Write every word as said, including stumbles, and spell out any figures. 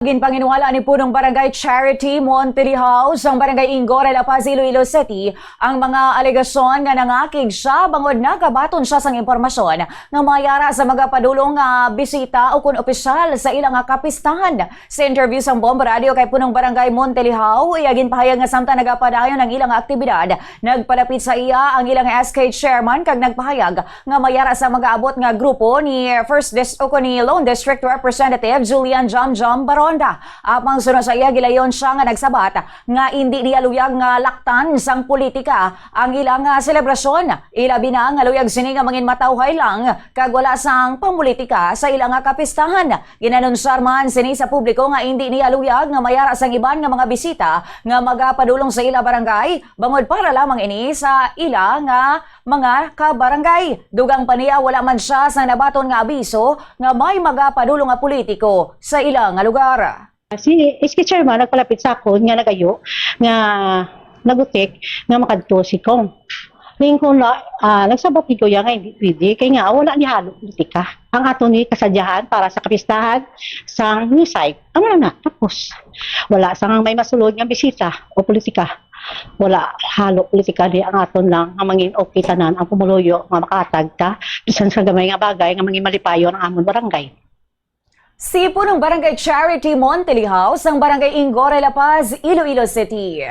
Ginpanginwala ni Punong Barangay Charity Montelihaw sang Barangay Ingora, La Paz, Iloilo City, ang mga alegasyon nga nangakig siya bangod nagabaton siya sang impormasyon nga may ara sa magapadulong nga bisita o kon opisyal sa ila nga kapistahan. Sa interview sang Bomb Radio kay Punong Barangay Montelihaw, iya ginpahayag nga samtang nagapadayon ang ila nga aktibidad, nagpalapit sa iya ang ila nga S K chairman kag nagpahayag nga may ara sa mag-aabot nga grupo ni First Dis-, o ni Lone District Representative Julian Jamjam Baronda. Apang suno sa iya, gilayon siya nga nagsabat nga indi niya luyag nga laktan sang politika ang ila nga selebrasyon. Ilabi na nga luyag sini nga mangin matawhay lang kag wala sang pamolitika sa ila nga kapistahan. Ginanunsar man sini sa publiko nga indi niya luyag nga may ara sang iban nga mga bisita nga magapadulong sa ila barangay, bangod para lamang ini sa ila nga mga kabarangay. Dugang pa niya, wala man siya sa nabaton nga abiso nga may magapadulong nga politiko sa ila nga lugar. Si S K chairman nagpalapit sa akon nga nagayo nga nagutik nga makadto si Kong. Lingon na, ah, nagsabat ni Kuya nga hindi pwede, kay nga wala ni halo politika. Ang ato ni kasadyahan para sa kapistahan sang New Site. Amo na na, tapos. Wala sang may masulod nga bisita o politika. Wala halo politika di ang aton lang nga mangin okay tanan ang pumuluyo nga makahatag ta bisan sa gamay nga bagay nga mangin malipayon ang amon barangay. Si Punong Barangay Charity Montelihaw sang Barangay Ingora, La Paz, Iloilo City.